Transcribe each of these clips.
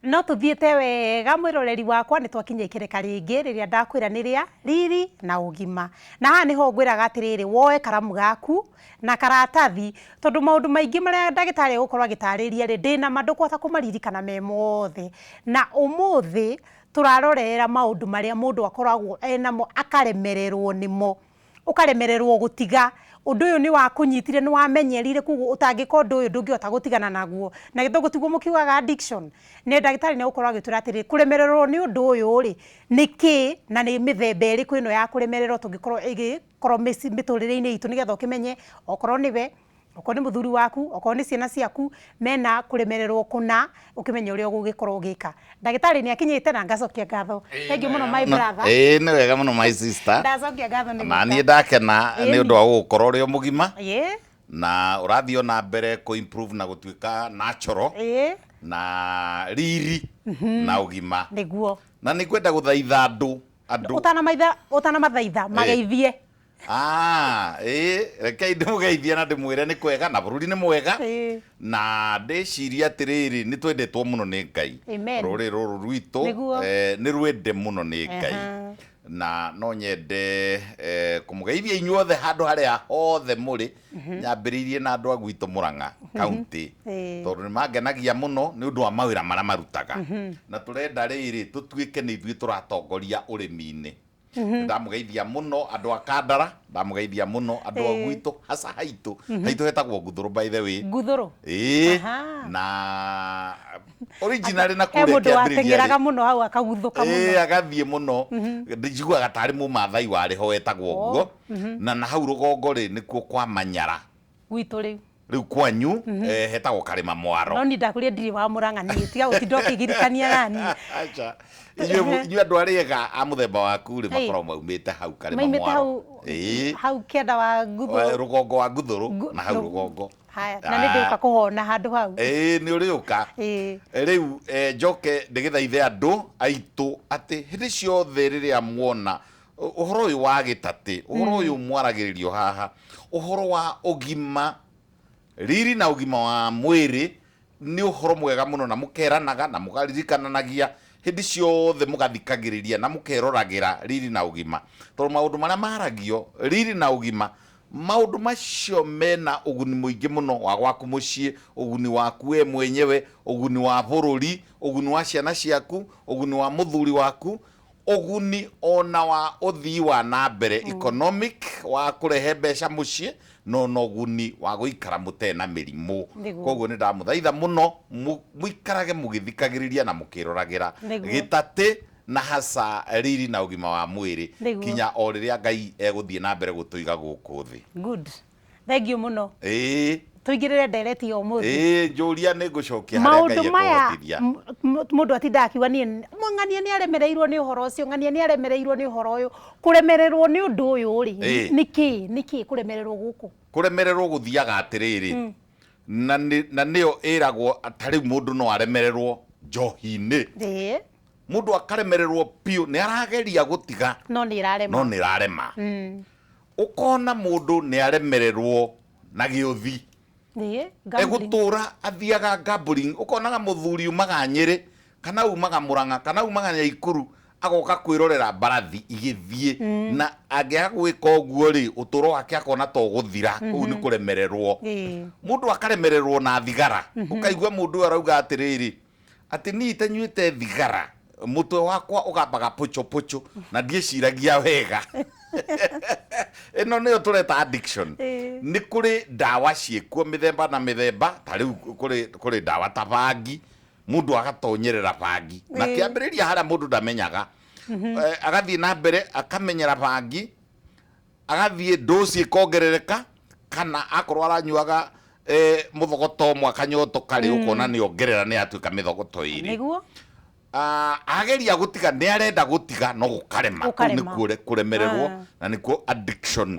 No tũthiĩte wega mwĩroreri wakwa, nĩ twakinya ikereka rĩngĩ rĩrĩa ndakwĩra nĩ rĩa riri na ũgima. Na haha nĩho ngwĩraga atĩrĩrĩ, woe karamu gaku na karatathi, tondũ maũndũ maingĩ marĩa ndagĩtarĩ egũkorwo agĩtarĩria rĩ, ndĩna ma ndũkũhota kũmaririkana me mothe. Na ũmũthĩ tũrarorera maũndũ marĩa mũndũ akoragwo enamo akaremererwo nĩmo. Ũkaremererwo gũtiga. Ũndũ ũyũ nĩ wakũnyitire, nĩ wamenyerire koguo ũtangĩka ũndũ ũyũ ndũngĩhota gũtigana naguo. Na gĩthũngũ tiguo mũkiugaga addiction? Nĩ ndagĩtarĩ nĩ egũkorwo agĩtwĩra atĩrĩrĩ, kũremererwo nĩ ũndũ ũyũ rĩ, nĩ kĩĩ na nĩ mĩthemba ĩrĩkũ ĩno ya kũremererwo tũngĩkorwo ĩgĩkorwo mĩtũrĩre-inĩ itũ nĩgetha ũkĩmenye okorwo nĩwe, okorwo nĩ mũthuri waku, okorwo nĩ ciana ciaku mena kũremererwo kũna, ũkĩmenye ũrĩa ũgũgĩkorwo ũgĩka. Ndagĩtarĩ nĩ akinyĩte na ngacokia ngatho. Thank you mũno my brother. Ĩĩ nĩ wega mũno my sister. Ndacokia ngatho nĩ Na niĩ ndakena nĩ ũndũ wa gũgũkorwo ũrĩ o mũgima Ĩĩ. na ũrathiĩ o na mbere kũ improve na gũtuĩka natural Ĩĩ. na riri na ũgima. Nĩguo. Na nĩ ngwenda gũthaitha andũ andũ Ũtanamaitha ũtanamathaitha mageithie. Ah, ĩĩ rekei ndĩmũgeithie na ndĩmwĩre nĩ kwega na bũrũri nĩ mwega Ĩĩ. na ndĩciria atĩrĩrĩ nĩ twendetwo mũno nĩ Ngai. Amen. Rũrĩrĩ rũrũ rwitũ Nĩguo. nĩ rwende mũno nĩ Ngai. Aha. Na no nyende kũmũgeithia inyuothe handũ harĩa hothe mũrĩ nyambĩrĩirie na andũ a gwitũ Mũrang'a county Ĩĩ. tondũ nĩ mangenagia mũno nĩ ũndũ wa mawĩra marĩa marutaga. Na tũrenda rĩrĩ tũtuĩke nĩ ithuĩ tũratongoria ũrĩmi-inĩ. Ndamũgeithia mũno andũ a Kandara, ndamũgeithia mũno andũ a gwitũ hasa haitũ. Haitũ hetagwo Nguthũrũ by the way. Nguthũrũ? Ĩĩ. Aha. Na originally na He kũrĩa mũndũ kĩambĩrĩria wateng'eraga rĩ, mũno hau akaguthũka Ĩĩ, mũno. agathiĩ mũno. Njiguaga tarĩ mũmathai warĩ ho wetagwo ũguo. Na na hau rũgongo rĩ nĩkuo kwa Manyara. Gwitũ rĩu. Rĩu kwanyu hetagwo Karĩma Mwaro. No niĩ ndakwĩrire ndirĩ wa Mũrang'a niĩ, tiga gũtinda ũkĩgirĩkania nani. Aca. Inyuĩ inyuĩ andũ arĩa ega a mũthemba waku rĩ makoragwo maumĩte hau Karĩma Maumĩte Mwaro. hau Ĩĩ. hau kĩanda wa Nguthũrũ. Rũgongo wa Nguthũrũ na hau rũgongo. Haya, na nĩ ndĩũka kũhona handũ hau. Ĩĩ nĩ ũrĩũka. Ĩĩ. Rĩu njoke ndĩgĩthaithe andũ aitũ atĩ hĩndĩ ciothe rĩrĩa muona Ũhoro ũyũ wa gĩtatĩ, ũhoro ũyũ mwaragĩrĩrio haha, ũhoro wa ũgima, riri na ũgima wa mwĩrĩ nĩ ũhoro mwega mũno na mũkeranaga na mũkaririkananagia hĩndĩ ciothe mũgathikagĩrĩria na mũkeroragĩra riri na ũgima. Tondũ maũndũ marĩa maragio, riri na ũgima, maũndũ macio mena ũguni mũingĩ mũno wa gwaku mũciĩ, ũguni waku we mwenyewe, ũguni wa bũrũri, ũguni wa ciana ciaku, ũguni wa mũthuri waku, Ũguni ona wa ũthii wa na mbere, economic, wa kũrehe mbeca mũciĩ, na ona ũguni wa gũikara mũtarĩ na mĩrimũ. Nĩguo. Koguo nĩ ndamũthaitha mũno mũikarage mũgĩthikagĩrĩria na mũkĩroragĩra Nĩguo. gĩtatĩ na hasa riri na ũgima wa mwĩrĩ Nĩguo. kinya o rĩrĩa Ngai egũthiĩ na mbere gũtũiga gũkũ thĩ. Good. Thengiũ mũno. Ĩĩ. Tũingĩrĩre ndereti ya ũmũthĩ. Ĩĩ, njũria nĩ ngũcokia harĩa Ngai Maũndũ maya ekũhotithia. Mũndũ atindaga akiuga niĩ ng'ania nĩ aremereirwo nĩ ũhoro ũcio, ng'ania nĩ aremereirwo nĩ ũhoro ũyũ. Kũremererwo nĩ ũndũ ũyũ rĩ, Ĩĩ. nĩ kĩĩ? Nĩ kĩĩ kũremererwo gũkũ? Kũremererwo gũthiaga atĩrĩrĩ, na nĩ na nĩyo ĩragwo ta rĩu mũndũ no aremererwo njohi-inĩ. Ĩĩ. Mũndũ akaremererwo biũ, nĩ arageria gũtiga No nĩ ĩrarema. no nĩ ĩrarema. Ũkona mũndũ nĩ aremererwo na gĩũthi. Ĩĩ, gambling. Egũtũra athiaga gambling. Ũkonaga mũthuri umaga Nyĩrĩ, kana umaga Mũrang'a, kana umaga Nyaikuru, agoka kwĩrorera mbarathi igĩthiĩ. Na angĩaga gwĩka ũguo rĩ, ũtũro wake akona ta ũgũthira. Kũu nĩ kũremererwo. Mũndũ akaremererwo na thigara. Ũkaigua mũndũ ũyũ arauga atĩrĩrĩ, Atĩ niĩ itanyuĩte thigara, mũtwe wakwa ũgambaga pũchũ pũchũ na ndiĩciragia wega. Ĩno nĩyo tũreta addiction. Nĩ kũrĩ ndawa ciĩkuo mĩthemba na mĩthemba, ta rĩu kũrĩ, kũrĩ ndawa ta bangi, mũndũ agatonyerera bangi. Na kĩambĩrĩria harĩa mũndũ ndamenyaga. Agathiĩ na mbere akamenyera bangi, Agathiĩ dose ĩkongerereka kana akorwo aranyuaga mũthogoto ũmwe akanyotoka rĩ, ũkona nĩ ongerera nĩ yatuĩka mĩthogoto ĩrĩ. Nĩguo. Ageria gũtiga nĩ arenda gũtiga no gũkarema. Kũu Gũkarema. nĩkuo kũremererwo na nĩkuo addiction.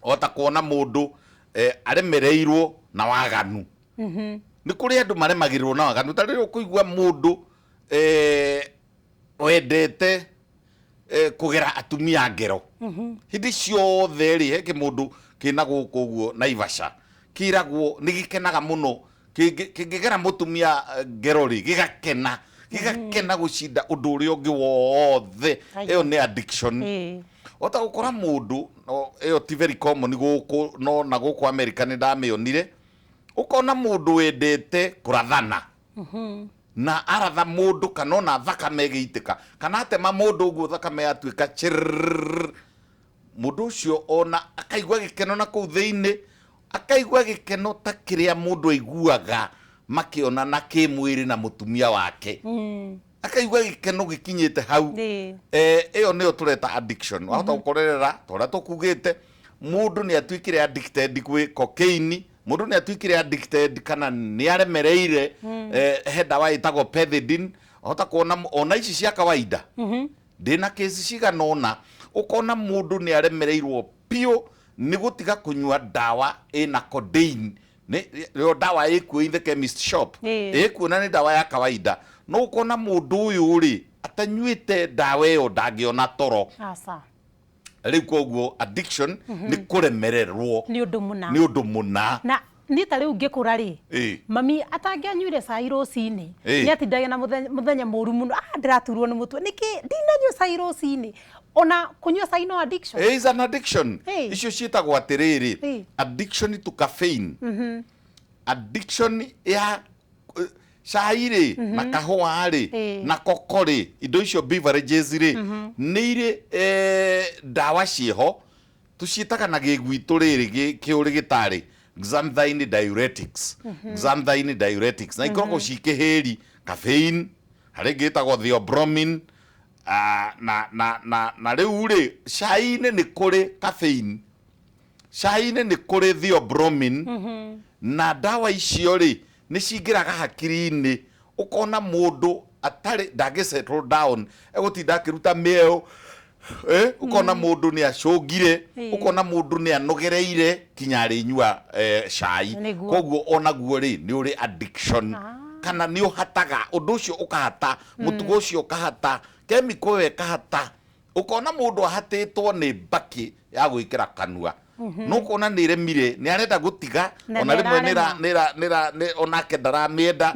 O ta kuona mũndũ aremereirwo na waganu. Nĩ kũrĩ andũ maremagĩrĩrwo na waganu. Ta rĩrĩa ũkũigua mũndũ Wendete kũgera atumia ngero hĩndĩ ciothe rĩ, he kĩmũndũ kĩna gũkũ ũguo Naivasha kĩragwo nĩ gĩkenaga mũno kĩngĩgera mũtumia ngero rĩ, gĩgakena, gĩgakena gũcinda ũndũ ũrĩa ũngĩ wothe. Ai. Ĩyo nĩ addiction. Ota gũkora mũndũ no, ĩyo ti very common gũkũ, no na gũkũ America nĩ ndamĩonire. Ũkona mũndũ wendete kũrathana na aratha mũndũ kana ona thakame ĩgĩitĩka, kana atema mũndũ ũguo thakame yatuĩka chirrrr, mũndũ ũcio ona akaigua gĩkeno na kũu thĩinĩ, akaigua gĩkeno ta kĩrĩa mũndũ aiguaga makĩonana kĩmwĩrĩ na mũtumia wake, akaigua gĩkeno gĩkinyĩte hau. Ĩyo nĩyo tũreta addiction. Wahota gũkorerera ta ũrĩa tũkugĩte, mũndũ nĩ atuĩkire addicted gwĩ cocaine, mũndũ nĩ atuĩkire addicted kana nĩ aremereire he ndawa ĩtagwo pethidine. Wahota kuona ona ici cia kawaida, ndĩna kesi cigana ũna, ũkona mũndũ nĩ aremereirwo biũ nĩ gũtiga kũnyua ndawa ĩna codeine. Nĩ yo ndawa ĩkuo in the chemist shop, ĩkuo na nĩ ndawa ya kawaida, no ũkona mũndũ ũyũ rĩ, atanyuĩte ndawa ĩyo ndangĩona toro. Aca. Rĩu koguo addiction nĩ kũremererwo nĩ ũndũ mũna. Nĩ ũndũ mũna. Na niĩ ta rĩu ngĩkũra rĩ, mami atangĩanyuire cai rũcinĩ, nĩ atindaga na mũthenya mũru mũno. Ah, ndĩraturwo nĩ mũtwe nĩkĩ ndinanyua cai rũcinĩ. Ona kũnyua cai no addiction. It is an addiction. Icio ciĩtagwo atĩrĩrĩ, addiction to caffeine, addiction ya cai rĩ, na kahũa rĩ, na koko rĩ, indo icio beverages rĩ, nĩ irĩ ndawa ciĩho tũciĩtaga na gĩgwitũ rĩrĩ kĩũrĩgĩtarĩ xanthine diuretics. Xanthine diuretics na ikoragwo ci kĩhĩri caffeine, harĩ ĩngĩ ĩtagwo theobromine. Na rĩu rĩ, cai-inĩ nĩ kũrĩ caffeine, cai-inĩ nĩ kũrĩ theobromine, na ndawa icio rĩ, nĩ cingĩraga hakiri-inĩ, ũkona mũndũ atarĩ ndangĩ settle down, egũtinda akĩruta mĩeo, ũkona mũndũ nĩ acũngire, ũkona mũndũ nĩ anogereire kinya arĩnyua cai. Koguo onaguo rĩ, nĩ ũrĩ addiction, kana nĩ ũhataga ũndũ ũcio, ũkahata mũtugo ũcio, ũkahata chemical ĩyo ĩkahata. Ũkona mũndũ ahatĩtwo nĩ mbakĩ ya gwĩkĩra kanua, no ũkona nĩ ĩremire, nĩ arenda gũtiga. Na ona rĩmwe nĩ nĩ onake ndaramĩenda,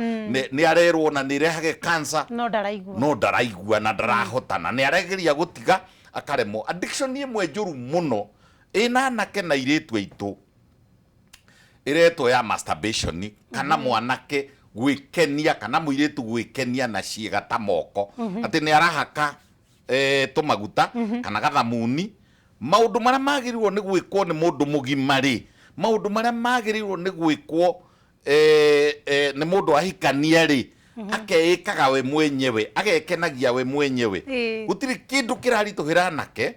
nĩ arerwo na nĩ ĩrehage cancer, no ndaraigua. No ndaraigua na ndarahota na nĩ aregeria gũtiga akaremwo. Addiction ĩmwe njũru mũno ĩna anake na airĩtu aitũ ĩretwo ya masturbation, kana mwanake gwĩkenia kana mũirĩtu gwĩkenia na ciĩga ta moko, atĩ nĩ arahaka tũmaguta kana gathamuni. Maũndũ marĩa magĩrĩirwo nĩ gwĩkwo nĩ mũndũ mũgima rĩ, maũndũ marĩa magĩrĩirwo nĩ gwĩkwo nĩ mũndũ ahikania rĩ, akeĩkaga we mwenyewe, agekenagia we mwenyewe. Gũtirĩ kĩndũ kĩraritũhĩra anake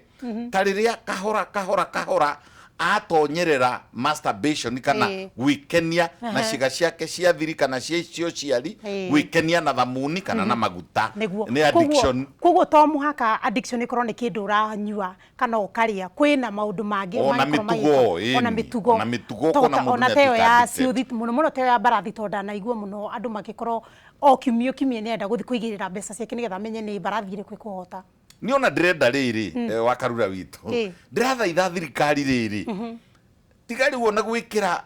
ta rĩrĩa kahora kahora kahora atonyerera masturbation kana gwĩkenia na ciĩga ciake cia thiri kana cia cio ciari, gwĩkenia na thamuni kana na maguta. Nĩ addiction. Koguo to mũhaka addiction ĩkorwo nĩ kĩndũ ũranyua kana ũkarĩa, kwĩna maũndũ mangĩ ona mangĩkorwo mĩtugo, magĩka. Ona mĩtugo. Ona mĩtugo, ũkona mũndũ ona nĩ teo atuĩka ya addicted. ciũthi mũno mũno, teo ya mbarathi, tondũ ndanaigua mũno andũ magĩkorwo o kiumia o kiumia nĩarenda gũthiĩ kũigĩrĩra mbeca ciake nĩgetha amenye nĩ mbarathi ĩrĩkũ ĩkũhota. Nĩ ona ndĩrenda rĩrĩ, wa Karura witũ, ndĩrathaitha thirikari rĩrĩ, tiga rĩu ona gwĩkĩra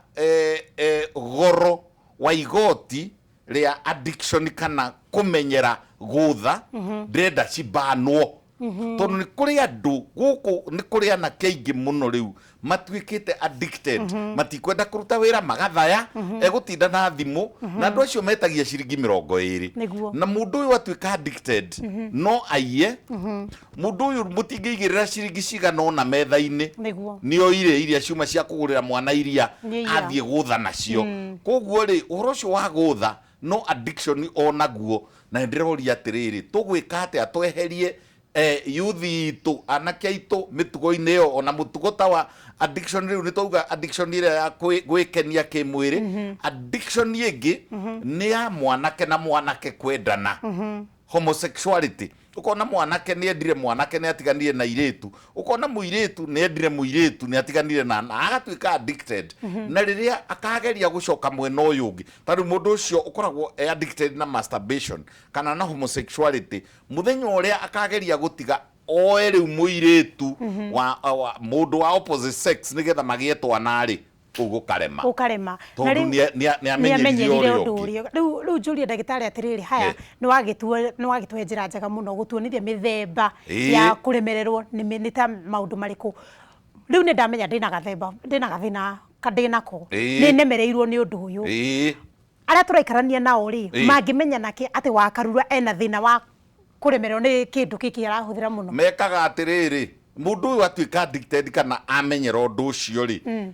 goro wa igoti rĩa addiction kana kũmenyera gũtha. Ndĩrenda cibanwo, tondũ nĩ kũrĩ andũ gũkũ, nĩ kũrĩ anake aingĩ mũno rĩu matuĩkĩte addicted, matikwenda kũruta wĩra, magathaya, egũtinda na thimũ, na andũ acio metagia ciringi 20. Na mũndũ ũyũ atuĩka addicted, no aiye mũndũ ũyũ, mũtingĩigĩrĩra ciringi cigana ũna metha-inĩ, nĩ oire iria ciuma cia kũgũrĩra mwana iria, Nĩ iria. Athiĩ gũtha nacio. Koguo rĩ, ũhoro ũcio wa gũtha no addiction onaguo, na nĩ ndĩroria atĩrĩrĩ, tũgwĩka atĩa tweherie youth itũ, anake aitũ mĩtugo-inĩ ĩyo, ona mũtugo ta wa addiction? Rĩu nĩ twauga addiction ĩrĩa ya gwĩkenia kĩmwĩrĩ. Addiction ĩngĩ nĩ ya mwanake na mwanake kwendana, homosexuality. Ũkona mwanake nĩ endire mwanake, nĩ atiganire na irĩtu. Ũkona mũirĩtu nĩ endire mũirĩtu, nĩ atiganire na agatuĩka addicted. Na rĩrĩa akageria gũcoka mwena ũyũ ũngĩ, ta rĩu mũndũ ũcio ũkoragwo e addicted na masturbation kana na homosexuality, mũthenya ũrĩa akageria gũtiga oe rĩu mũirĩtu wa mũndũ wa opposite sex nĩgetha magĩe twana rĩ, kũu gũkarema. Gũkarema. Tondũ nĩ amenyerire ũrĩa ũndũ ũngĩ. Rĩu njũrie ndagĩtarĩ atĩrĩrĩ, haya, nĩ wagĩtũhe njĩra njega mũno gũtuonithia mĩthemba ya kũremererwo nĩ ta maũndũ marĩkũ. Rĩu nĩ ndamenya ndĩna gathemba, ndĩna gathĩna ndĩnako, nĩ nemereirwo nĩ ũndũ ũyũ. Arĩa tũraikarania nao rĩ, mangĩmenya nakĩ atĩ Wakarura ena thĩna wa kũremererwo nĩ kĩndũ gĩkĩ arahũthĩra mũno? Mekaga atĩrĩrĩ, mũndũ ũyũ atuĩka addicted kana amenyera ũndũ ũcio rĩ,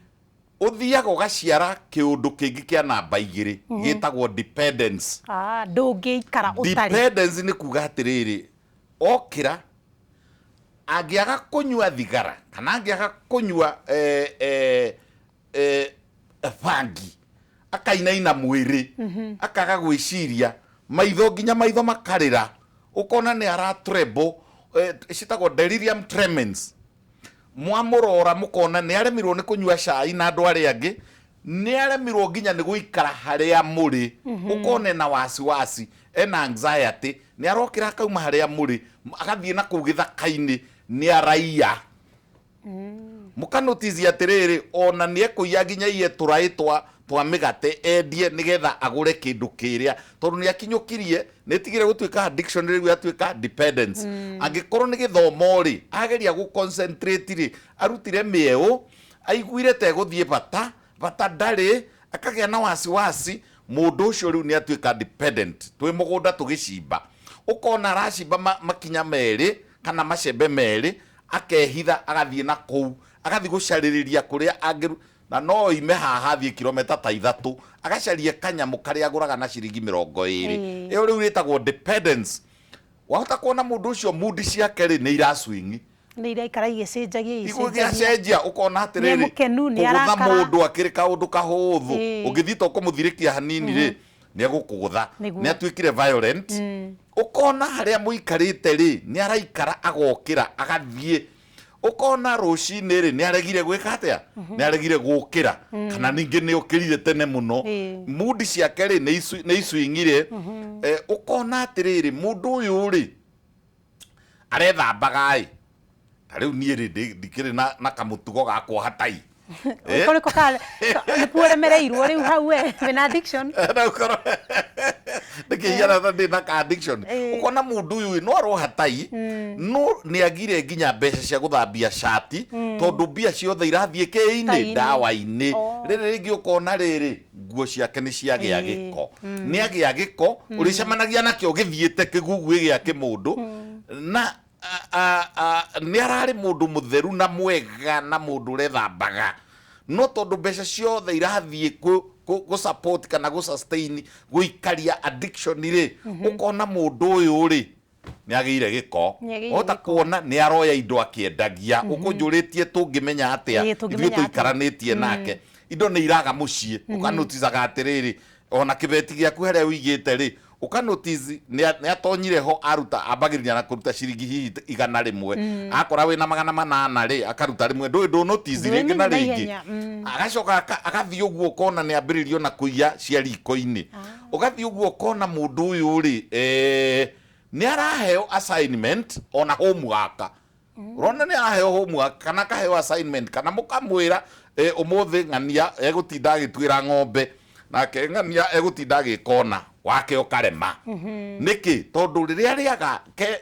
ũthiaga ũgaciara kĩũndũ kĩngĩ kĩa namba 2 gĩtagwo dependence. Ndũngĩikara ũtarĩ. Dependence nĩ kuga atĩrĩrĩ, okĩra angĩaga kũnyua thigara kana angĩaga kũnyua bangi, akainaina mwĩrĩ, akaga gwĩciria, maitho nginya maitho makarĩra, ũkona nĩ ara tremble, citagwo delirium tremens. Mwamũrora mũkona nĩ aremirwo nĩ kũnyua cai na andũ arĩa angĩ, nĩ aremirwo nginya nĩ gũikara harĩa mũrĩ, ũkona ena wasiwasi, ena anxiety, nĩ arokĩra akauma harĩa mũrĩ, agathiĩ na kũu gĩthaka-inĩ, nĩ araiya. Mũkanotici atĩrĩrĩ, ona nĩ ekũiya nginya iye tũraĩ twa mĩgate endie nĩgetha agũre kĩndũ kĩrĩa, tondũ nĩ akinyũkirie, nĩ ĩtigire gũtuĩka addiction, rĩu yatuĩka dependence. Angĩkorwo nĩ gĩthomo rĩ, ageria gũ concentrate rĩ, arutire mĩeũ, aiguire ta egũthiĩ bata, bata ndarĩ, akagĩa na wasiwasi, mũndũ ũcio rĩu nĩ atuĩka dependent. Twĩ mũgũnda tũgĩcimba, ũkona aracimba makinya 2 kana macembe 2, akehitha agathiĩ na kũu, agathiĩ gũcarĩrĩria kũrĩa angĩru, na no oime haha athiĩ kilomita ta 3, agacarie kanyamũ karĩa agũraga na ciringi 20. Ĩyo rĩu ĩtagwo dependence. Wahota kuona mũndũ ũcio mood ciake rĩ nĩ iraswing, Nĩ iraikara igĩcenjagia, igĩcenjagia. Igĩcenjia, ũkona atĩrĩrĩ, Nĩ mũkenu, nĩ kũgũtha arakara. Mũndũ akĩrĩ kaũndũ kahũthũ, ũngĩthiĩ ta ũkũmũthirĩkia hanini rĩ, nĩ egũkũgũtha. Nĩ atuĩkire violent. Ũkona harĩa mũikarĩte rĩ, nĩ araikara agokĩra agathiĩ, ũkona rũcinĩ rĩ, nĩ aregire gwĩka atĩa, nĩ aregire gũkĩra, kana ningĩ nĩ okĩrire tene mũno. Mood ciake rĩ, nĩ icwingire. Ũkona atĩrĩrĩ, mũndũ ũyũ rĩ, arethambaga ĩ, ta rĩu niĩ rĩ, ndikĩrĩ na kamũtugo ga kuoha tai. Ũkorwo ka nĩkuo ũremereirwo rĩu hau we wĩna addiction. Na ũkorwo ndĩkĩhiana ta ndĩ na ka addiction. Ũkona mũndũ ũyũ no aroha tai, no nĩ agire nginya mbeca cia gũthambia cati, tondũ mbia ciothe irathiĩ kĩ-inĩ? Tai-inĩ. Ndawa-inĩ. Rĩrĩ rĩngĩ ũkona rĩrĩ, nguo ciake nĩ ciagĩa gĩko, nĩ agĩa gĩko, ũrĩcemanagia nakĩo gĩthiĩte kĩguguĩ gĩa kĩmũndũ. Na nĩ ararĩ mũndũ mũtheru na mwega na mũndũ ũrethambaga, no tondũ mbeca ciothe irathiĩ kũ support kana gũ sustain gũikaria addiction rĩ, ũkona mũndũ ũyũ rĩ, nĩ agĩire gĩko. Nĩ agĩire Wahota gĩko. Kuona nĩ aroya indo akĩendagia. Ũkũnjũrĩtie tũngĩmenya atĩa? Tũngĩmenya Ithuĩ atĩa? tũikaranĩtie nake, indo nĩ iraga mũciĩ, ũkanoticaga atĩrĩrĩ, ona kĩbeti gĩaku harĩa ũigĩte rĩ, ũkanotice nĩ atonyire ho aruta, ambagĩrĩria na kũruta ciringi hihi 100, akora wĩna 800 rĩ, akaruta 1, ndũĩ ndũnotice rĩngĩ na Ndũĩmenya rĩngĩ. Naihenya, Agacoka agathiĩ ũguo, ũkona nĩ ambĩrĩrio na kũiya cia riko-inĩ. Ũgathiĩ ũguo ũkona mũndũ ũyũ rĩ, nĩ araheo assignment ona homework, ũrona nĩ araheo homework kana akaheo assignment, kana mũkamwĩra, ũmũthĩ ng'ania egũtinda agĩtuĩra ng'ombe, nake ng'ania egũtinda agĩkona wake, ũkarema. Nĩkĩ? Tondũ rĩrĩa arĩaga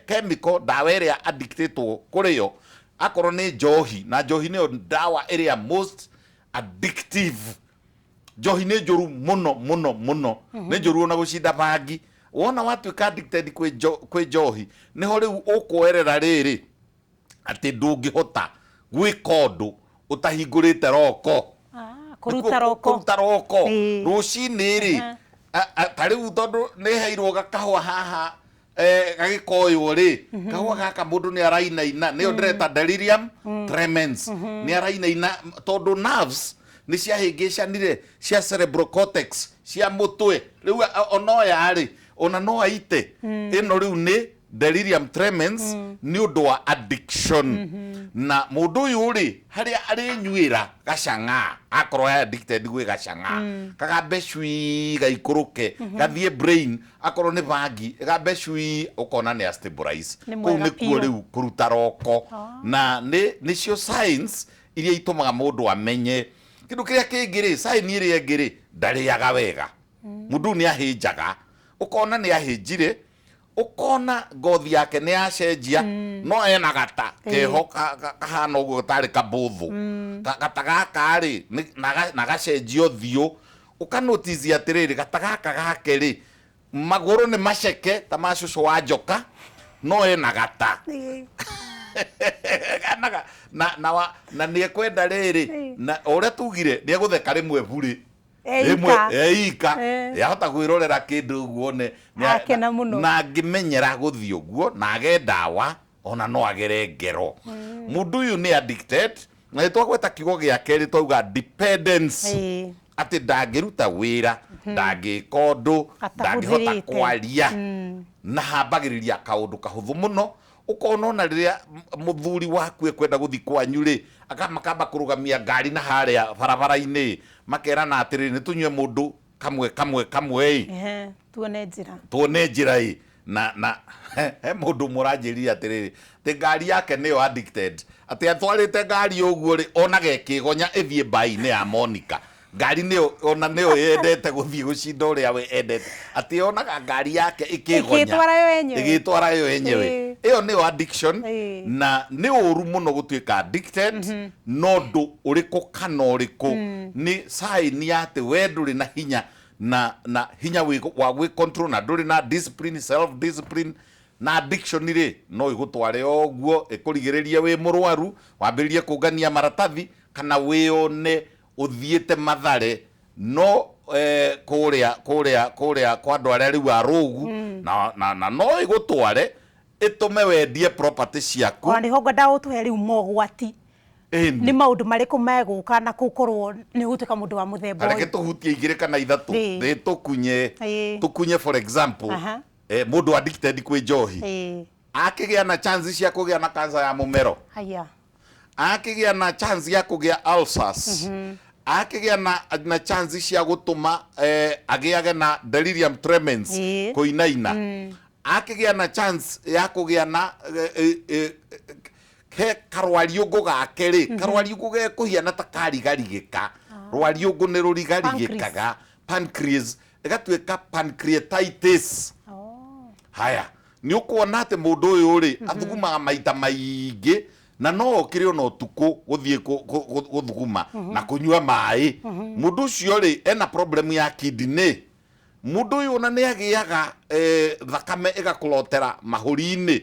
chemical, ndawa ĩrĩa addictĩtwo kũrĩo, akorwo nĩ njohi, na njohi nĩyo ndawa ĩrĩa most addictive. Njohi nĩ njũru mũno mũno mũno, nĩ njũru ona gũcinda bangi. Wona watuĩka addicted kwĩ njohi, nĩho rĩu ũkuoerera rĩrĩ atĩ ndũngĩhota gwĩka ũndũ ũtahingũrĩte roko. Kũruta roko. Kũruta roko. Rũcinĩ rĩ, ta rĩu tondũ nĩ heirwo gakahũa haha, gagĩkoywo rĩ, kahũa gaka mũndũ nĩ arainaina, nĩyo ndĩreta delirium tremens. Nĩ arainaina tondũ nerves nĩ ciahĩngĩcanire cia cerebral cortex cia mũtwe. Rĩu onoya rĩ, ona no aite ĩno rĩu nĩ Delirium tremens nĩ ũndũ wa addiction. Na mũndũ ũyũ rĩ, harĩa arĩnyuĩra gacang'a, akorwo e addicted gwĩ gacang'a, kagambe cui gaikũrũke, gathiĩ brain, akorwo nĩ bangi ĩgambe cui, ũkona nĩ a stabilize. Nĩ Kũu mwega nĩkuo biũ. Rĩu kũruta roko. Na nĩ nĩcio signs iria itũmaga mũndũ amenye. Kĩndũ kĩrĩa kĩngĩ rĩ, sign ĩrĩa ĩngĩ rĩ, ndarĩaga wega. Mũndũ ũyũ nĩ ahĩnjaga, ũkona nĩ ahĩnjire, ũkona ngothi yake nĩ yacenjia, no ena gata keho kahana ũguo tarĩ kabũthũ. Gata gaka rĩ, na gacenjia ũthiũ, ũkanotice atĩrĩrĩ, gata gaka gake rĩ, magũrũ nĩ maceke ta ma cũcũ wa njoka, no ena gata. Ena na nĩ ekwenda rĩrĩ, na o ũrĩa tugire, nĩ egũtheka rĩmwe burĩ. Eika. Rĩmwe eika. Yahota kwĩrorera kĩndũ ũguo Akena mũno. Na angĩmenyera gũthiĩ ũguo na age ndawa, ona no agere ngero. Mũndũ ũyũ nĩ addicted, na nĩ twagweta kiugo gĩa kerĩ, twauga dependence. Atĩ ndangĩruta wĩra, ndangĩka ũndũ, ndangĩhota Atahũthĩrĩte. Kwaria, na hambagĩrĩria kaũndũ kahũthũ mũno. Ũkona ona rĩrĩa mũthuri waku ekwenda gũthiĩ kwanyu rĩ, makamba kũrũgamia ngari na harĩa barabara-inĩ, makerana atĩrĩrĩ, nĩ tũnyue mũndũ kamwe kamwe kamwe ĩ. Ehe, tuone njĩra. Tuone njĩra ĩ. Na he mũndũ ũmwe ũranjĩrire atĩrĩrĩ, atĩ ngari yake nĩyo addicted, atĩ atwarĩte ngari ũguo rĩ, onaga ĩkĩgonya ĩthiĩ mbai-inĩ ya Monica. Ngari nĩyo ona nĩyo yendete gũthiĩ gũcinda ũrĩa we endete, atĩ onaga ngari yake ĩkĩgonya. Ĩgĩtwara yo yenyewe. Ĩgĩtwara yo yenyewe. Ĩyo nĩyo addiction. Na nĩ ũru mũno gũtuĩka addicted, no ũndũ ũrĩkũ kana ũrĩkũ nĩ sign ya atĩ we ndũrĩ na hinya na hinya wa gwĩ control, na ndũrĩ na discipline, self discipline. Na addiction rĩ, no ĩgũtware o ũguo, ĩkũrigĩrĩrie wĩ mũrwaru, wambĩrĩrie kũngania maratathi, kana wĩone ũthiĩte Mathare, no kũrĩa kwa andũ arĩa rĩu arũgu, na no ĩgũtware ĩtũme wendie property ciaku. Ona nĩho ngwenda ũtũhe rĩu mogwati. Nĩ maũndũ marĩkũ megũka na gũkorwo nĩ ũgũtuĩka mũndũ wa mũthemba Reke ũyũ? Tũhutie igĩrĩ kana ithatũ. Ĩ, tũkunye. Tũkunye, for example, mũndũ addicted kwĩ njohi, akĩgĩa na chance cia kũgĩa na cancer ya mũmero, Haya. Akĩgĩa na chance ya kũgĩa ulcers, akĩgĩa na chance cia gũtũma agĩage na delirium tremens, kũinaina, akĩgĩa na chance ya kũgĩa na he karwariũngũ gake rĩ, karwariũngũ gekũhiana ta karigarigĩka. Rwariũngũ nĩ rũrigarigĩkaga, pancreas ĩgatuĩka pancreatitis. Haya, nĩ ũkuona atĩ mũndũ ũyũ rĩ, athugumaga maita maingĩ, na no okĩre ona ũtukũ gũthiĩ gũthuguma na kũnyua maĩ. Mũndũ ũcio rĩ, ena problem ya kidney. Mũndũ ũyũ ona nĩ agĩaga thakame ĩgaklotera mahũri-inĩ,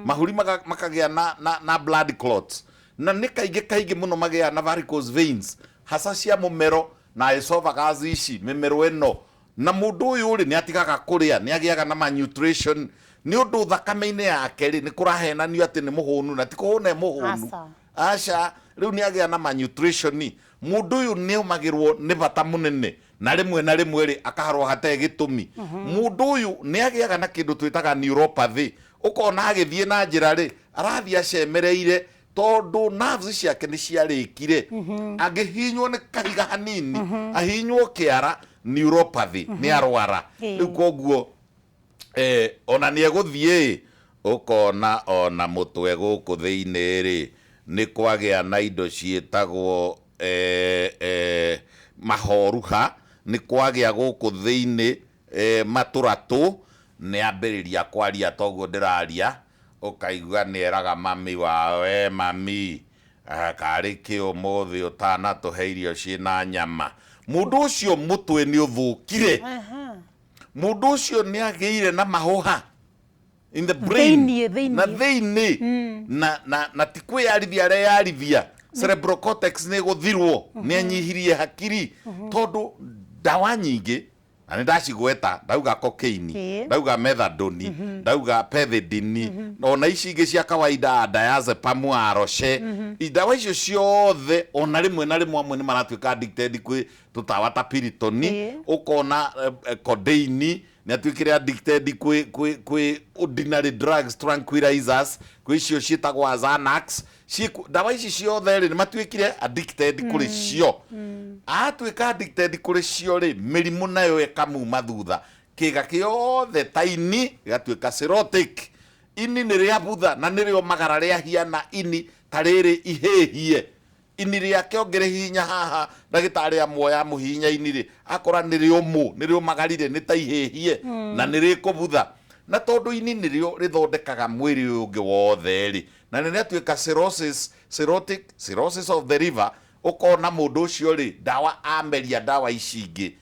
mahũri makagĩa na blood clots, na nĩ kaingĩ kaingĩ mũno magĩaga na varicose veins, hasa cia mũmero na esophagus, ici mĩmero ĩno. Na mũndũ ũyũ rĩ, nĩ atigaga kũrĩa, nĩ agĩaga na malnutrition, nĩ ũndũ thakame-inĩ yake rĩ, nĩ kũrahenanio atĩ nĩ mũhũnu, na ti kũhũna e mũhũnu. Aca. Aca, rĩu nĩ agĩa na malnutrition. Mũndũ ũyũ nĩ omagĩrwo nĩ bata mũnene, na rĩmwe na rĩmwe rĩ, akaharwo hatarĩ gĩtũmi. Mũndũ ũyũ nĩ agĩaga na kĩndũ twĩtaga neuropathy. Ũkona agĩthiĩ na njĩra rĩ, arathiĩ acemereire, tondũ nerves ciake nĩ ciarĩkire. Angĩhihinywo nĩ kahiga hanini, ahihinywo kĩara, neuropathy, nĩ arwara. Rĩu koguo ona nĩ egũthiĩ, ũkona ona mũtwe gũkũ thĩinĩ rĩ, nĩ kwagĩa na indo ciĩtagwo mahoruha, nĩ kwagĩa gũkũ thĩinĩ matũratũ, nĩ ambĩrĩria kwaria toguo ndĩraria, ũkaigua nĩ eraga mami wao, "We mami, karĩ kĩ ũmũthĩ ũtanatũhe irio ciĩna nyama?" Mũndũ ũcio mũtwe nĩ ũthũkire. Mũndũ ũcio nĩ agĩire na mahũha in the brain. Thĩiniĩ, thĩiniĩ. Na thĩinĩ, na ti kwĩyarithia areyarithia, cerebral cortex nĩ ĩgũthirwo, nĩ anyihirie hakiri, tondũ ndawa nyingĩ na nĩ ndacigweta, ndauga cocaine, ndauga methadone, ndauga pethidine, ona ici ingĩ cia kawaida, diazepam, aroshe, ndawa icio ciothe, ona rĩmwe na rĩmwe amwe nĩ maratuĩka addicted kwĩ tũtawa ta Piriton, ũkona codeine. Nĩ atuĩkire addicted kwĩ ordinary drugs, tranquilizers, kwĩ icio ciĩtagwo Xanax. Ndawa ici ciothe rĩ, nĩ matuĩkire addicted kũrĩ cio. Atuĩka addicted kũrĩ cio rĩ, mĩrimũ nayo ĩkamuma thutha, kĩga kĩothe ta ini gĩgatuĩka cirrhotic. Ini nĩ rĩabutha na nĩrĩo magara rĩahiana ini ta rĩrĩ ihĩhie. Ini rĩake ũngĩrĩhihinya haha, ndagĩtarĩ amuoya amũhihinya ini rĩ, akora nĩ rĩũmũ, nĩ rĩũmagarire, nĩ ta ihĩhie na nĩ rĩkũbutha. Na tondũ ini nĩrĩo rĩthondekaga mwĩrĩ ũyũ ũngĩ wothe rĩ, na nĩ rĩatuĩka cirrhosis, cirrhotic, cirrhosis of the liver, ũkona mũndũ ũcio rĩ, ndawa ameria ndawa ici ingĩ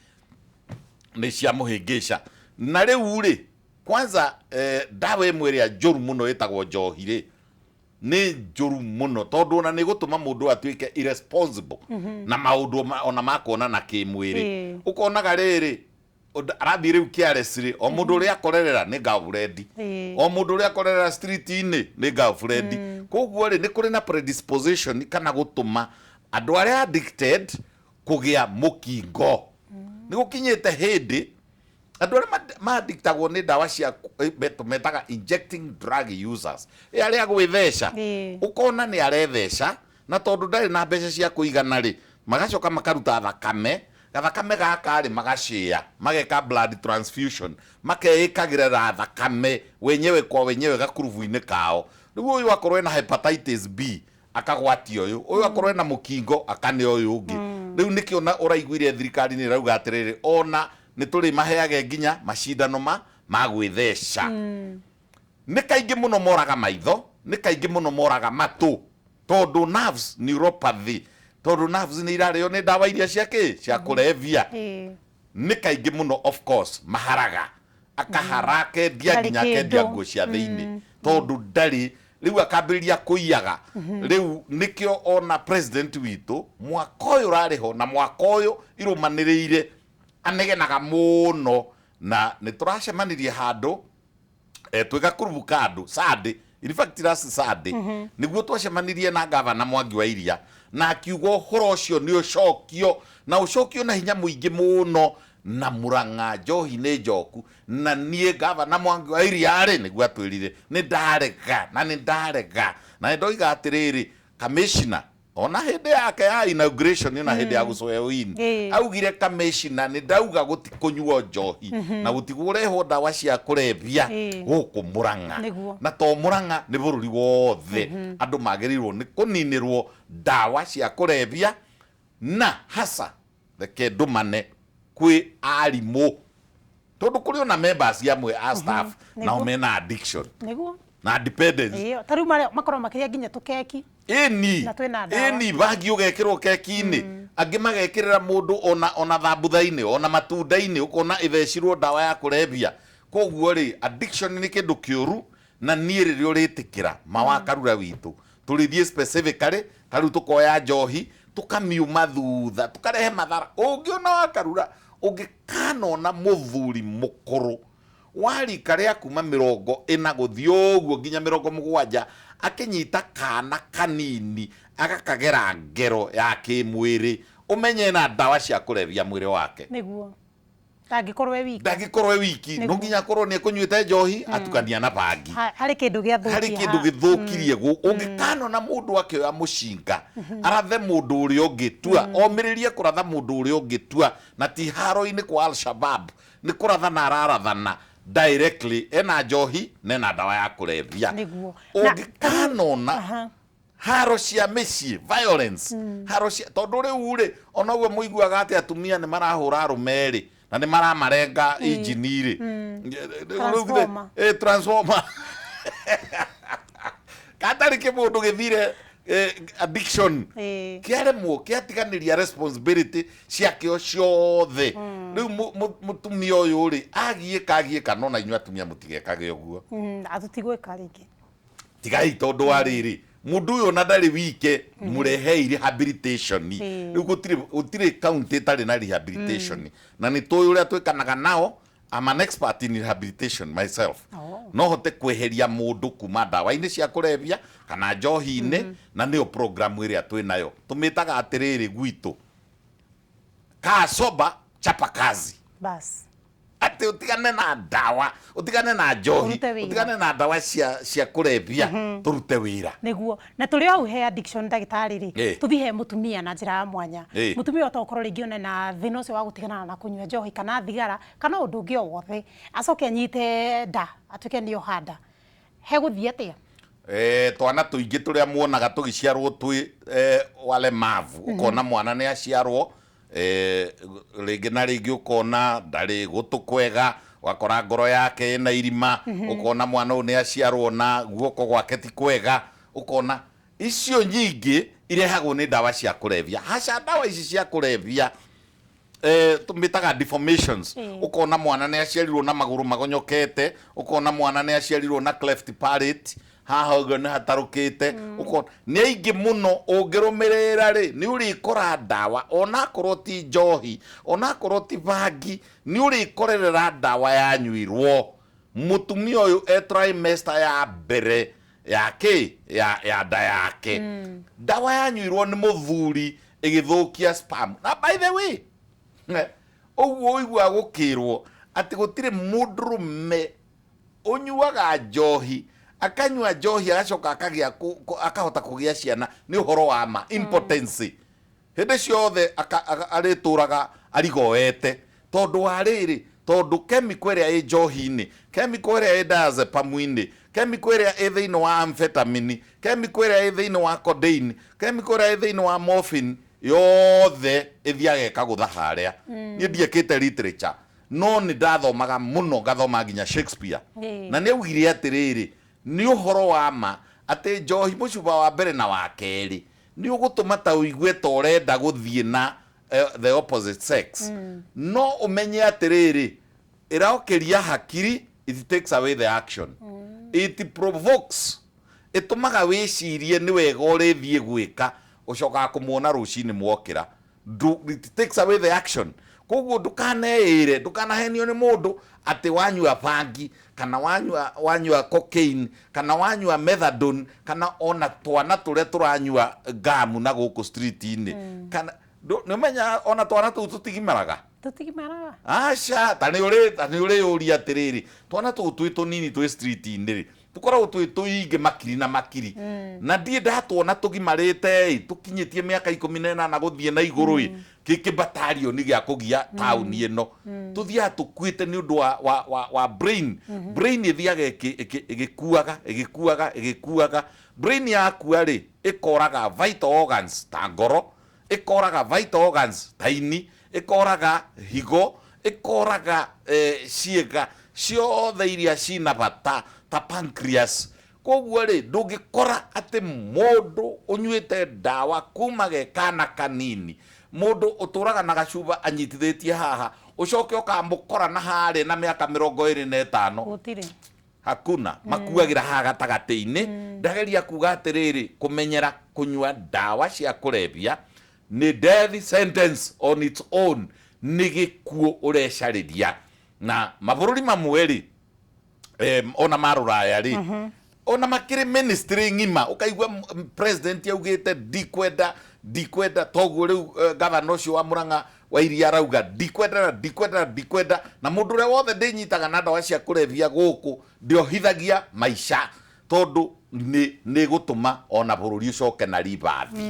nĩ ciamũhĩngĩca. Na rĩu rĩ, kwanza ndawa ĩmwe ĩrĩa njũru mũno ĩtagwo njohi rĩ, nĩ njũru mũno tondũ ona nĩ gũtũma mũndũ atuĩke irresponsible na maũndũ ona ma kuonana kĩmwĩrĩ. Ũkonaga rĩrĩ, arathiĩ rĩu careless rĩ, o mũndũ ũrĩa akorerera nĩ girlfriend, o mũndũ ũrĩa akorerera street-inĩ nĩ girlfriend. Koguo rĩ, nĩ kũrĩ na predisposition kana gũtũma andũ arĩa addicted kũgĩa mũkingo. Nĩ gũkinyĩte hĩndĩ andũ arĩa maadiktagwo nĩ ndawa cia tũmetaga injecting drug users, ĩ arĩa gwĩtheca, ũkona nĩ aretheca na tondũ ndarĩ na mbeca cia kũigana rĩ, magacoka makaruta thakame, gathakame gaka rĩ, magacĩa, mageka blood transfusion, makeĩkagĩrĩra thakame wenyewe kwa wenyewe gakurubu-inĩ kao. Rĩu ũyũ akorwo ena hepatitis B akagwatia ũyũ, ũyũ akorwo ena mũkingo akane ũyũ ũngĩ. Rĩu nĩkĩo na ũraiguire thirikari nĩ ĩrauga atĩrĩrĩ, ona nĩ tũrĩmaheage nginya macindano ma gwĩtheca. Nĩ kaingĩ mũno moraga maitho, nĩ kaingĩ mũno moraga matũ, tondũ nerves, neuropathy, tondũ nerves nĩ irarĩo nĩ ndawa iria cia kĩ cia kũrebia. Nĩ kaingĩ mũno of course maharaga, akahara, akendia Ndarĩ nginya akendia kĩndũ. Nguo cia thĩinĩ tondũ ndarĩ. Rĩu akambĩrĩria kũiyaga. Rĩu nĩkĩo ona president witũ mwaka ũyũ ũrarĩ ho na mwaka ũyũ irũmanĩrĩire anegenaga mũno, na nĩ tũracemanirie handũ twĩ gakurubu ka andũ Sunday, in fact last Sunday nĩguo twacemanirie na gavana Mwangi wa Iria, na akiuga ũhoro ũcio nĩ ũcokio na ũcokio na hinya mũingĩ mũno, na Murang'a njohi nĩ njoku. Na niĩ gavana Mwangi wa Iria rĩ, nĩguo atwĩrire, nĩ ndarega na nĩ ndarega na nĩ ndoiga atĩrĩrĩ, kamishna ona hĩndĩ yake ya inauguration, ona hĩndĩ ya gũswear in, augire kamishna nĩ ndauga gũtikũnyuo njohi na gũtigũrehwo ndawa cia kũrebia gũkũ Murang'a. Na to Murang'a, nĩ bũrũri wothe, andũ magĩrĩirwo nĩ kũninĩrwo ndawa cia kũrebia. Na hasa reke ndũmane kwĩ arimũ, tondũ kũrĩ ona members amwe a staff nao mena addiction na dependence. Ĩĩ, ta rĩu marĩa makorwo makĩrĩa nginya tũkeki. Ĩni. Na twĩna ndawa. Ĩni, bangi ũgekĩrwo keki-inĩ, angĩ magekĩrĩra mũndũ ona thambutha-inĩ, ona matunda-inĩ, ũkona ĩthecirwo ndawa ya kũrebia. Koguo rĩ, addiction nĩ kĩndũ kĩũru, na niĩ rĩrĩa ũrĩtĩkĩra mawakarura witũ tũrĩthiĩ specifically, ta rĩu tũkoya njohi tũkamiuma thutha, tũkarehe mathara. Ũngĩona wakarura, ũngĩkanona mũthuri mũkũrũ wa rika rĩa kuma 40 gũthiĩ ũguo nginya 70 akĩnyita kana kanini agakagera ngero ya kĩmwĩrĩ, ũmenye na ndawa cia kũrebia mwĩrĩ wake. Nĩguo ndangĩkorwo e wiki. Ndangĩkorwo e wiki. No nginya akorwo nĩ ekũnyuĩte njohi atukania na bangi. Harĩ kĩndũ gĩathũkia. Harĩ kĩndũ gĩthũkirie. Ũngĩkanona mũndũ akĩoya mũcinga arathe mũndũ ũrĩa ũngĩ tua, omĩrĩrie kũratha mũndũ ũrĩa ũngĩ tua, na ti haro-inĩ kwa Al-Shabab, nĩ kũrathana ararathana directly, ena njohi na ena ndawa ya kũrebia. Ũngĩkanona haro cia mĩciĩ, violence, haro cia, tondũ rĩu rĩ, ona ũguo mũiguaga atĩ atumia nĩ marahũra arũme rĩ, na nĩ maramarenga injini rĩ. Transformer. Transformer katarĩ kĩmũndũ gĩthire addiction, kĩaremwo, kĩatiganĩria responsibility ciakĩo ciothe. Rĩu mũtumia ũyũ rĩ, agiĩka agiĩka. No na inyuĩ atumia mũtigekage ũguo. Atũtigwĩka rĩngĩ. Tigai, tondũ wa rĩrĩ, mũndũ ũyũ ona ndarĩ wike, mũrehei rehabilitation. Rĩu gũtirĩ county ĩtarĩ na rehabilitation, na nĩ tũĩ ũrĩa twĩkanaga nao. I'm an expert in rehabilitation myself. No hote kweheria mũndũ kuma ndawa-inĩ cia kũrebia kana njohi-inĩ, na nĩyo program ĩrĩa twĩ nayo tũmĩtaga atĩrĩrĩ gwitũ, kaa sober, chapa kazi. Bas. Atĩ Atĩ ũtigane na ndawa, ũtigane na njohi, Ũrute wĩra. Ũtigane na ndawa cia kũrebia, tũrute wĩra. Nĩguo, na tũrĩ o hau he addiction, ndagĩtarĩ rĩ, tũthiĩ he mũtumia na njĩra ya mwanya. Mũtumia ũtokorwo rĩngĩ one na thĩna ũcio wa gũtigana na kũnyua njohi kana thigara kana ũndũ ũngĩ o wothe, acoke anyite nda, atuĩke nĩ oha nda, hegũthiĩ atĩa? Twana tũingĩ tũrĩa muonaga tũgĩciarwo twĩ walemavu, ũkona mwana nĩ aciarwo, rĩngĩ na rĩngĩ ũkona ndarĩ gũtũ kwega, ũgakora ngoro yake ĩna irima, ũkona mwana ũyũ nĩ aciarwo na guoko gwake ti kwega, ũkona icio nyingĩ irehagwo nĩ ndawa cia kũrebia. Haca, ndawa ici cia kũrebia tũmĩtaga deformations. Ũkona mwana nĩ aciarirwo na magũrũ magonyokete, ũkona mwana nĩ aciarirwo na cleft palate, haha ũguo nĩ hatarũkĩte, ũkona nĩ aingĩ mũno. Ũngĩrũmĩrĩra rĩ, nĩ ũrĩkora ndawa, onakorwo ti njohi, onakorwo ti bangi, nĩ ũrĩkorerera ndawa yanyuirwo mũtumia ũyũ e trimester ya mbere ya kĩ ya nda yake, ndawa yanyuirwo nĩ mũthuri ĩgĩthũkia sperm. Na by the way, ũguo ũiguaga gũkĩrwo atĩ gũtirĩ mũndũrũme ũnyuaga njohi, akanyua njohi agacoka akagĩa akahota kũgĩa ciana, nĩ ũhoro wa ma. Impotency hĩndĩ ciothe arĩtũraga arigoete, tondũ wa rĩrĩ, tondũ chemical ĩrĩa ĩ njohi-inĩ, chemical ĩrĩa ĩ diazepam-inĩ, chemical ĩrĩa ĩ thĩinĩ wa amphetamine, chemical ĩrĩa ĩ thĩinĩ wa codeine, chemical ĩrĩa ĩ thĩinĩ wa morphine, yothe ĩthiaga ĩkagũtha harĩa. Niĩ ndiĩkĩte literature, no nĩ ndathomaga mũno, ngathoma nginya Shakespeare. Na nĩ augire atĩrĩrĩ, nĩ ũhoro wa ma atĩ njohi mũcuba wa mbere na wa kerĩ nĩ ũgũtũma ta ũigue ta ũrenda gũthiĩ na the opposite sex, no ũmenye atĩrĩrĩ, ĩrokĩria hakiri. It takes away the action, it provokes, ĩtũmaga wĩcirie nĩ wega ũrĩthiĩ gwĩka, ũcokaga kũmuona rũcinĩ mwokĩra. It takes away the action. Koguo ndũkaneĩre, ndũkanahenio nĩ mũndũ atĩ wanyua bangi kana wanyua cocaine kana wanyua methadone kana ona twana tũrĩa tũranyua ngamu na gũkũ street-inĩ, kana nĩ ũmenya ona twana tũu tũtigimaraga. Tũtigimaraga. Aca, ta nĩ ũrĩ ũria atĩrĩrĩ, twana tũu twĩ tũnini twĩ street-inĩ rĩ, tũkoragwo twĩ tũingĩ makiri na makiri, na ndiĩ ndatuona tũgimarĩte ĩ, tũkinyĩtie mĩaka 18 gũthiĩ na igũrũ ĩ, gĩkĩ batarioni gĩa kũgia taũni ĩno, tũthiaga tũkuĩte nĩ ũndũ wa brain. Brain ĩthiaga ĩgĩkuaga, ĩgĩkuaga, ĩgĩkuaga. Brain yakua rĩ, ĩkoraga vital organs ta ngoro, ĩkoraga vital organs ta ini, ĩkoraga higo, ĩkoraga ciĩga ciothe iria cina bata ta pancreas. Koguo rĩ, ndũngĩkora atĩ mũndũ ũnyuĩte ndawa kuma ge kana kanini, mũndũ ũtũraga na gacuba anyitithĩtie haha, ũcoke ũkamũkora na harĩa na mĩaka 25. Gũtirĩ. Hakuna. Makuagĩra haha gatagatĩ-inĩ. Ndageria kuga atĩrĩrĩ, kũmenyera kũnyua ndawa cia kũrebia nĩ death sentence on its own, nĩ gĩkuũ ũrecarĩria. Na mabũrũri mamwe rĩ, ona ma rũraya rĩ, ona makĩrĩ ministry ng'ima, ũkaigua president augĩte ndikwenda, ndikwenda. Toguo rĩu gavana ũcio wa Murang'a wa Iria arauga ndikwenda na ndikwenda na ndikwenda, na mũndũ ũrĩa wothe ndĩnyitaga na ndawa cia kũrebia gũkũ ndĩohithagia maica, tondũ nĩ gũtũma ona bũrũri ũcoke na ribathi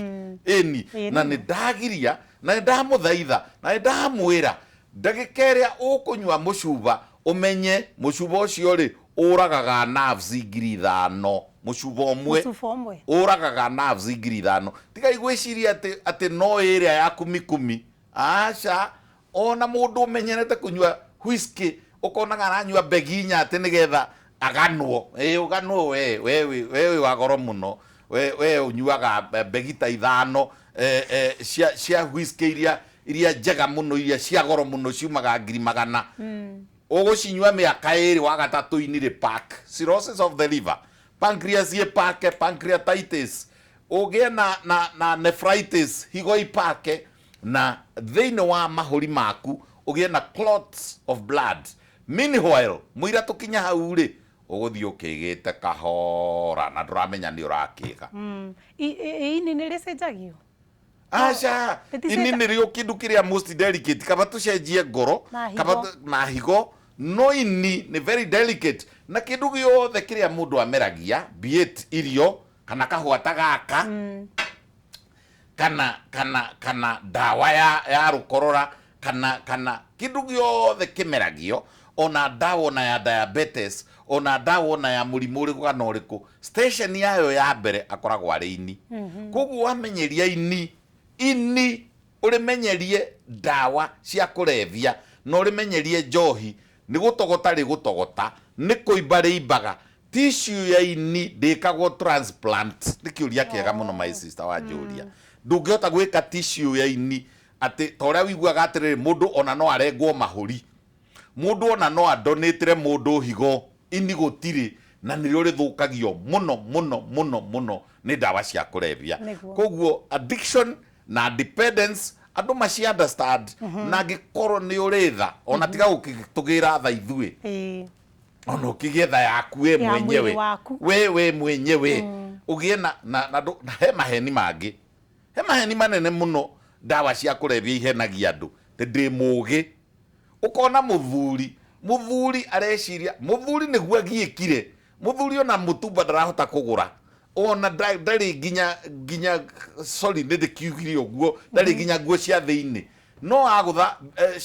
ĩni. Na nĩ ndagiria, na nĩ ndamũthaitha, na nĩ ndamwĩra, ndagĩka ĩrĩa ũkũnyua mũcuba, ũmenye mũcuba ũcio rĩ, ũragaga nerves 5,000, mũcuba ũmwe. Mũcuba ũmwe. Ũragaga nerves 5,000. Tigai gwĩciria atĩ no ĩrĩa ya kumi kumi, aca. Ona mũndũ ũmenyerete kũnyua whisky, ũkonaga aranyua begi inya atĩ nĩgetha aganwo. Ĩ ũganwo, we wĩ wa goro mũno. We ũnyuaga begi ta ithano cia whisky iria njega mũno, iria cia goro mũno, ciumaga ngiri magana, ũgũcinyua mĩaka 2, wa gatatũ ini rĩ pack cirrhosis of the liver, pancreas ĩpake pancreatitis, ũgĩe na nephritis, higo ipake, na thĩinĩ wa mahũri maku ũgĩe na clots of blood. Meanwhile, mũira tũkinya hau rĩ, ũgũthiĩ ũkĩgĩte kahora na ndũramenya nĩ ũrakĩga. Ini nĩ rĩcenjagio? Aca. Rĩticenja- Ini nĩrĩo kĩndũ kĩrĩa most delicate. Kaba tũcenjie ngoro. Na higo. Kaba na higo. No ini nĩ very delicate, na kĩndũ gĩothe kĩrĩa mũndũ ameragia, be it irio kana kahũa ta gaka, kana ndawa ya rũkorora, kana kĩndũ gĩothe kĩmeragio, ona ndawa ona ya diabetes, ona ndawa ona ya mũrimũ ũrĩkũ kana ũrĩkũ, station yayo ya mbere akoragwo arĩ ini. Koguo wamenyeria ini ũrĩmenyerie ndawa cia kũrebia na ũrĩmenyerie njohi, nĩ gũtogota rĩgũtogota, nĩ kũimba rĩimbaga. Tissue ya ini ndĩkagwo transplant. Nĩ kĩũria kĩega mũno, my sister wanjũria. Ndũngĩhota gwĩka tissue ya ini atĩ ta ũrĩa ũiguaga atĩrĩrĩ, mũndũ ona no arengwo mahũri, mũndũ ona no adonĩtĩre mũndũ higo, ini gũtirĩ, na nĩrĩo rĩthũkagio mũno mũno mũno mũno nĩ ndawa cia kũrebia. Koguo addiction na dependence andũ maci understand, na angĩkorwo nĩ ũrĩ tha, ona tiga gũkĩtũgĩra tha ithuĩ, ona ũkĩgĩe tha yaku we mwenyewe, we mwenyewe ũgĩe na he maheni mangĩ, he maheni manene mũno ndawa cia kũrebia ihenagia andũ tĩ ndĩ mũgĩ. Ũkona mũthuri areciria mũthuri nĩguo agiĩkire, mũthuri ona mũtumba ndarahota kũgũra, ona ndarĩ nginya sorry nĩ ndĩkiugire ũguo, ndarĩ nginya nguo cia thĩinĩ, no agũtha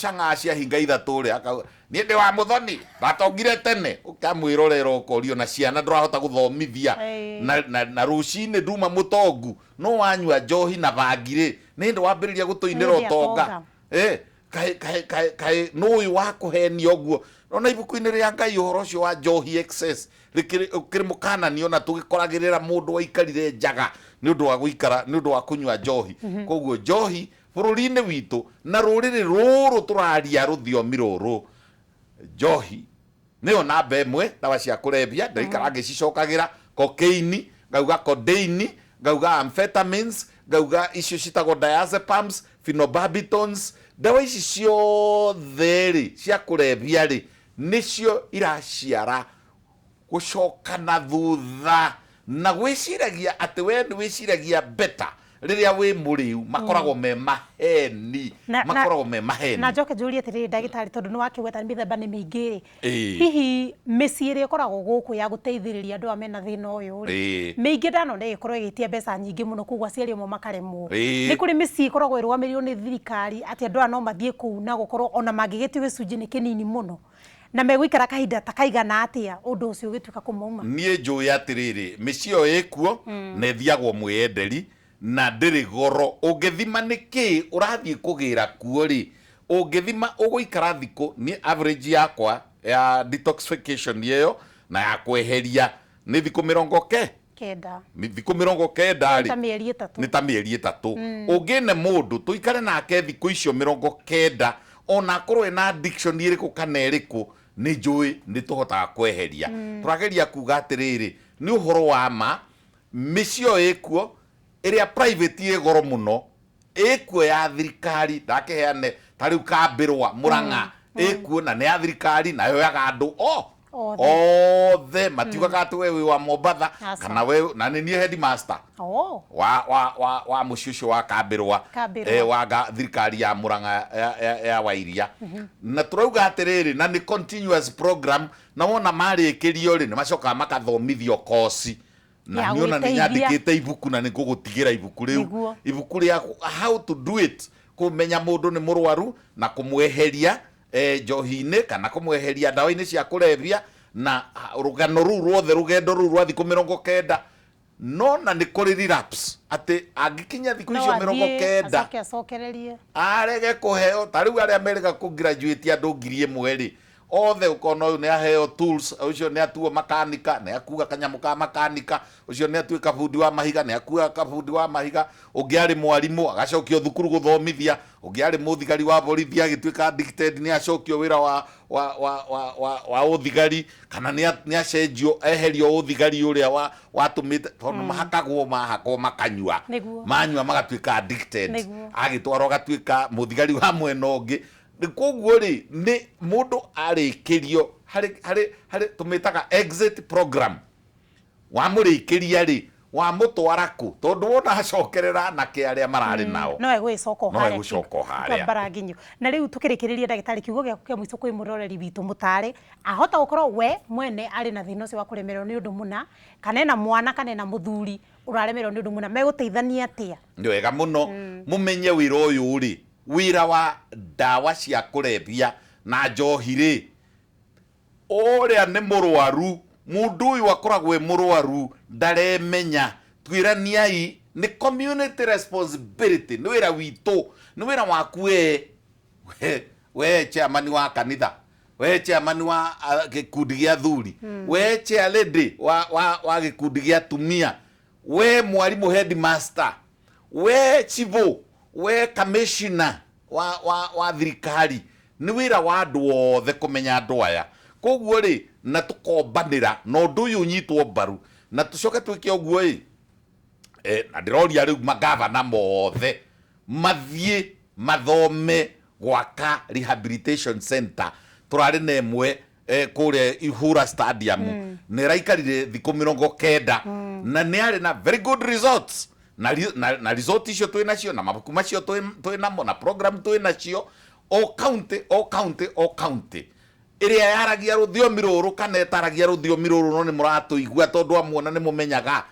cang'aa cia hinga ithatũ rĩ, akauga niĩ ndĩ wa mũthoni, ndatongire tene. Ũkamwĩrorera ũkorio na ciana ndũrahota gũthomithia, na rũcinĩ nduma mũtongu, no wanyua njohi na bangi rĩ, nĩ hĩndĩ wambĩrĩria gũtũinĩra ũtonga. Kaĩ nũyũ wa kũhenia ũguo. Ona ibuku-inĩ rĩa Ngai ũhoro ũcio wa njohi excess rĩkĩrĩ mũkananio, na tũgĩkoragĩrĩra mũndũ waikarire njaga nĩ ũndũ wa gũikara, nĩ ũndũ wa kũnyua njohi. Koguo njohi bũrũri-inĩ witũ na rũrĩrĩ rũrũ tũraria rũthiomi rũrũ, njohi nĩyo namba ĩmwe. Ndawa cia kũrebia ndaikara ngĩcicokagĩra, cocaine, ngauga codeine, ngauga amphetamines, ngauga icio citagwo diazepams, phenobarbitones. Ndawa ici ciothe rĩ cia kũrebia rĩ, nĩcio iraciara gũcoka na thutha na gwĩciragia atĩ we nĩ wĩciragia better rĩrĩa wĩ mũrĩu. Makoragwo me maheni, makoragwo me maheni. Na njoke njũrie atĩrĩrĩ, ndagĩtarĩ, tondũ nĩ wakĩgweta mĩthemba nĩ mĩingĩ rĩ, hihi mĩciĩ ĩrĩa ĩkoragwo gũkũ ya gũteithĩrĩria andũ aya mena thĩna ũyũ rĩ, mĩingĩ ndanona ĩgĩkorwo ĩgĩtia mbeca nyingĩ mũno, koguo aciari amwe makaremwo. Nĩ kũrĩ mĩciĩ ĩkoragwo ĩrũgamĩrĩirwo nĩ thirikari atĩ andũ aya no mathiĩ kũu na gũkorwo ona mangĩgĩtio gĩcunjĩ nĩ kĩnini mũno, na megũikara kahinda ta kaigana atĩa ũndũ ũcio ũgĩtuĩka kũmauma? Niĩ njũĩ atĩrĩrĩ, mĩciĩ ĩyo ĩkuo na ĩthiagwo mwĩyenderi na ndĩrĩ goro. Ũngĩthima nĩ kĩĩ ũrathiĩ kũgĩra kuo rĩ, ũngĩthima ũgũikara thikũ, niĩ average yakwa ya detoxification ĩyo na ya kweheria nĩ thikũ mĩrongo ke 9. Nĩ thikũ 90 rĩ, ta mĩeri 3. Nĩ ta mĩeri 3. Ũngĩne mũndũ tũikare nake thikũ icio 90, ona akorwo ena addiction ĩrĩkũ kana ĩrĩkũ, nĩ njũĩ nĩ tũhotaga kweheria. Tũrageria kuga atĩrĩrĩ, nĩ ũhoro wa ma, mĩciĩ ĩyo ĩkuo, ĩrĩa private ĩ goro mũno, ĩkuo ya thirikari, ndakĩheane ta rĩu Kambĩrwa Mũrang'a, ĩkuo na nĩ ya thirikari, na yoyaga andũ o othe, matiugaga atĩ we wĩ wa Mombatha kana we, na nĩ niĩ headmaster wa mũciĩ ũcio wa Kambĩrwa, wa thirikari ya Mũrang'a ya Wairia. Na tũrauga atĩrĩrĩ, na nĩ continuous program, na wona marĩkĩrio rĩ, nĩ macokaga makathomithio kosi. Na niĩ ona nĩ nyandĩkĩte ibuku, na nĩ ngũgũtigĩra ibuku rĩu, ibuku rĩa how to do it, kũmenya mũndũ nĩ mũrwaru na kũmweheria njohi-inĩ kana kũmweheria ndawa-inĩ cia kũrebia, na rũgano rũu ruothe, rũgendo rũu rwa thikũ 90. No na nĩ kũrĩ relapse, atĩ angĩkinya thikũ icio 90 arege kũheo, ta rĩu arĩa merĩga kũ-graduate andũ 1000 rĩ, othe ũkona ũyũ nĩ aheo tools, ũcio nĩ atuo makanika, nĩ akua kanyamũ ka makanika, ũcio nĩ atuĩka bundi wa mahiga, nĩ akua kabundi wa mahiga, ũngĩ arĩ mwarimũ agacokio thukuru gũthomithia, ũngĩ arĩ mũthigari wa borithi agĩtuĩka addicted nĩ acokio wĩra wa ũthigari, kana nĩ acenjio eherio ũthigari ũrĩa watũmĩte, tondũ mahakagwo, mahakwo makanyua, manyua magatuĩka addicted, agĩtwarwo agatuĩka mũthigari wa mwena ũngĩ. Koguo rĩ, nĩ mũndũ arĩkĩrio harĩ tũmĩtaga exit program, wamũrĩkĩria rĩ, Wamũtwara kũ? Tondũ wona acokerera anake arĩa mararĩ nao, no egũgĩcoka o No harĩa. Egũcoka o harĩa. Mbara nginyu. Na rĩu tũkĩrĩkĩrĩria, ndagĩtarĩ, kiugo gĩaku kĩa mũico kwĩ mũroreri witũ, mũtare ahota gũkorwo we mwene arĩ na thĩna ũcio wa kũremererwo nĩ ũndũ mũna, kana ena mwana, kana ena mũthuri ũraremererwo nĩ ũndũ mũna, megũteithania atĩa? Nĩ wega mũno mũmenye wĩra ũyũ rĩ, wĩra wa ndawa cia kũrebia na njohi rĩ, ũrĩa nĩ mũrwaru, mũndũ ũyũ akoragwo e mũrwaru, ndaremenya. Twĩraniai nĩ community responsibility, nĩ wĩra witũ, nĩ wĩra waku we chairman wa kanitha, we chairman wa gĩkundi gĩa thuri, we chair lady wa gĩkundi gĩa atumia, we mwarimũ, headmaster, we chivo, we commissioner wa thirikari. Nĩ wĩra wa andũ othe kũmenya andũ aya. Koguo rĩ, na tũkombanĩra na ũndũ ũyũ ũnyitwo mbaru, na tũcoke twĩke ũguo ĩ. Na ndĩroria rĩu magavana mothe mathiĩ mathome gwaka rehabilitation center. Tũrarĩ na ĩmwe kũrĩa Ihura Stadium, nĩ ĩraikarire thikũ 90 na nĩ yarĩ na very good results, na result icio twĩ nacio, na mabuku macio twĩ namo, na program twĩ nacio. O county, o county, o county ĩrĩa yaragia rũthiomi rũrũ kana ĩtaragia rũthiomi rũrũ, no nĩ mũratũigua tondũ amuona nĩ mũmenyaga,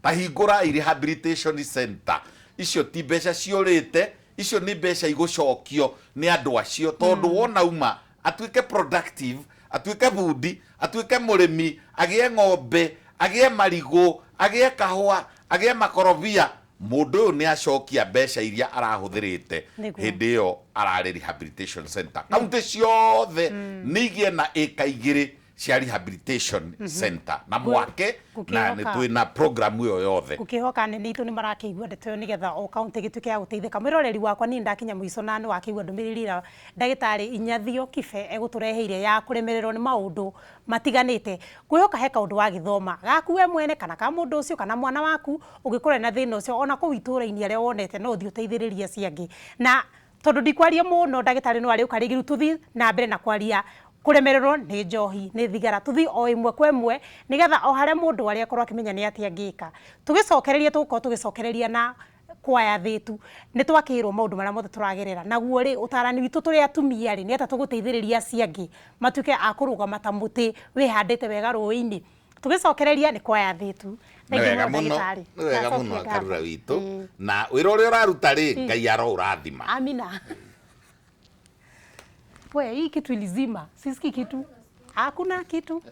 ta hingũrai rehabilitation center. Icio ti mbeca ciũrĩte, icio nĩ mbeca igũcokio nĩ andũ acio, tondũ wona uma atuĩke productive, atuĩke bundi, atuĩke mũrĩmi, agĩe ng'ombe, agĩe marigũ, agĩe kahũa, agĩe makorobia, mũndũ ũyũ nĩ acokia mbeca iria arahũthĩrĩte hĩndĩ ĩyo ararĩ rehabilitation center. Kaunti ciothe nĩ igĩe na ĩka 2 cia rehabilitation center na mwake na nĩ twĩna program ĩyo yothe. Ngũkĩhoka nene itũ nĩ marakĩigua ndeto ĩyo, nĩgetha o kaunti gĩtuĩke ya gũteithĩka. Mwĩroreri wakwa, niĩ ndakinya mũico, na nĩ wakĩigua ndũmĩrĩri ĩrĩa ndagĩtarĩ Inyathio Kibe egũtũreheire ya kũremererwo nĩ maũndũ matiganĩte. Ngwĩhoka he kaũndũ wagĩthoma gaku we mwene, kana ka mũndũ ũcio, kana mwana waku ũngĩkorwo na thĩna ũcio, ona kũu itũũra-inĩ arĩa wonete, no ũthiĩ ũteithĩrĩrie acio angĩ. Na tondũ ndikwaria mũno, ndagĩtarĩ no arĩũka rĩngĩ, rĩu tũthiĩ na mbere na kwaria kũremererwo nĩ njohi, nĩ thigara, tũthiĩ o ĩmwe kwa ĩmwe, nĩgetha o harĩa mũndũ arĩ akorwo akĩmenya nĩ atĩa angĩka. Tũgĩcokereria, tũgũkorwo tũgĩcokereria na kwaya thĩtu. Nĩ twakĩrwo maũndũ marĩa mothe tũragerera naguo rĩ, ũtarani witũ tũrĩ atumia rĩ, nĩ atĩa tũgũteithĩrĩria acio angĩ matuĩke a kũrũgama ta mũtĩ wĩhandĩte wega rũĩ-inĩ. Tũgĩcokereria nĩ kwaya thĩtu. Nĩ wega mũno, nĩ wega mũno, Karura witũ, na wĩra ũrĩa ũraruta rĩ, Ngai aro ũrathima. Amina. We, hii kitu ilizima, sisikii kitu, hakuna kitu.